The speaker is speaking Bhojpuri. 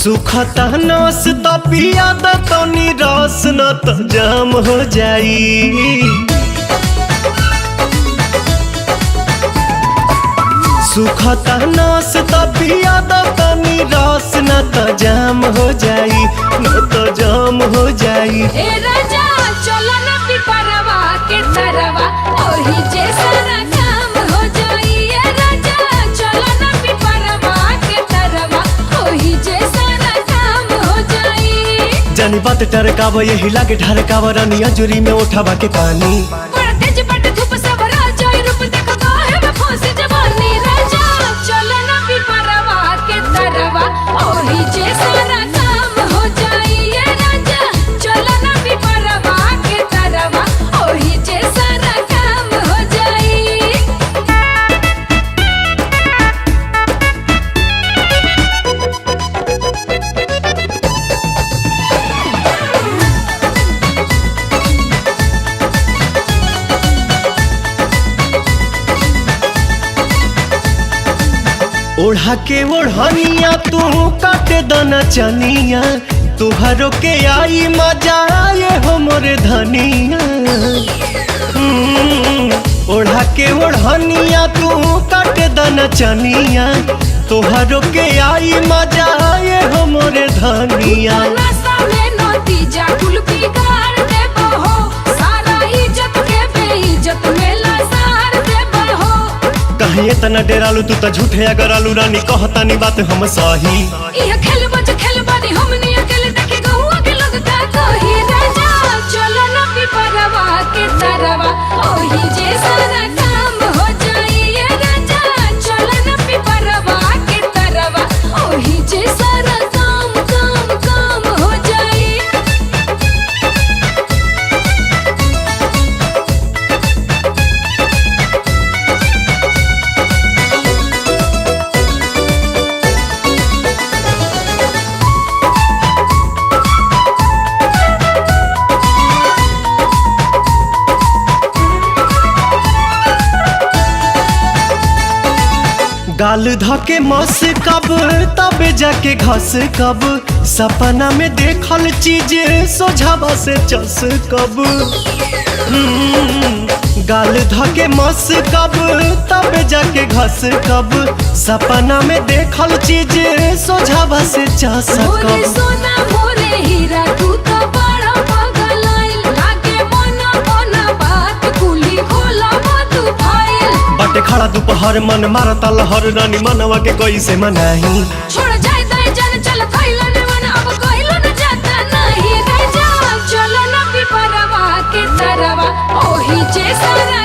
सुखता नस त पिया द तनी रस न त जाम हो जाई। सुखता नस त पिया द तनी रस न त जाम हो जाई, न त जाम हो जाई। ए राजा चलो ना पिपरवा के तरवा ओही जे सारा काम हो जाई। ए राजा चलो ना पिपरवा के तरवा ओही जे सारा काम हो जाई। जानी बात टरकाव यही लागे ढरकाव रानी अजुरी में उठावा के पानी। बड़ा तेज बट धूप सबरा जाई रूप देख काहे में फंस जवानी। राजा चलो ना पिपरवा के तरवा ओही जे सारा काम हो जाई। ए राजा चलो ना पिपरवा के तरवा ओही जे सारा काम हो जाई। ओढ़ा के ओढ़निया तू काटे दना चनिया, तुहरो के आई मजा आए हो मोरे धनिया। ओढ़ा के ओढ़निया तू काटे दना चनिया, तुहरो के आई मजा आए हो मोरे धनिया। नशा में नतीजा कुल बिगाड़ देबो हो, सारा इज्जत के बेइज्जत में लसार देबो हो। कहीं इतना डेरालू तू त झूठे अगर आलू रानी कहतानी बात हम सही। इह खेलबा जो खेलबानी हमनी अकेले देखे गहुआ के लोग का कही। राजा चलो ना पिपरवा के तरवा ओही जे सारा काम हो जाई। ए राजा चलो ना पिपरवा के तरवा ओही जे सारा काम काम काम हो जाई। गाल धके मस कब तब जाके घस कब, सपना में देखल चीज सोझावा से चस कब। गाल धके मस कब तब जाके घस कब, सपना में देखल चीज सोझावा से चस मोरे कब। सोना मोरे हीरा तू तो बड़ा पागल आइल, लागे मना मना बात कुली खोला तू फाइल। बाटे खड़ा दोपहर मन मारता लहर रानी मनवा के कैसे मनाही। छोड़ जाए दाए जान चल खइला ने मन अब कइलो न जाता नहीं। राजा चलो ना पिपरवा के तरवा ओही जे सारा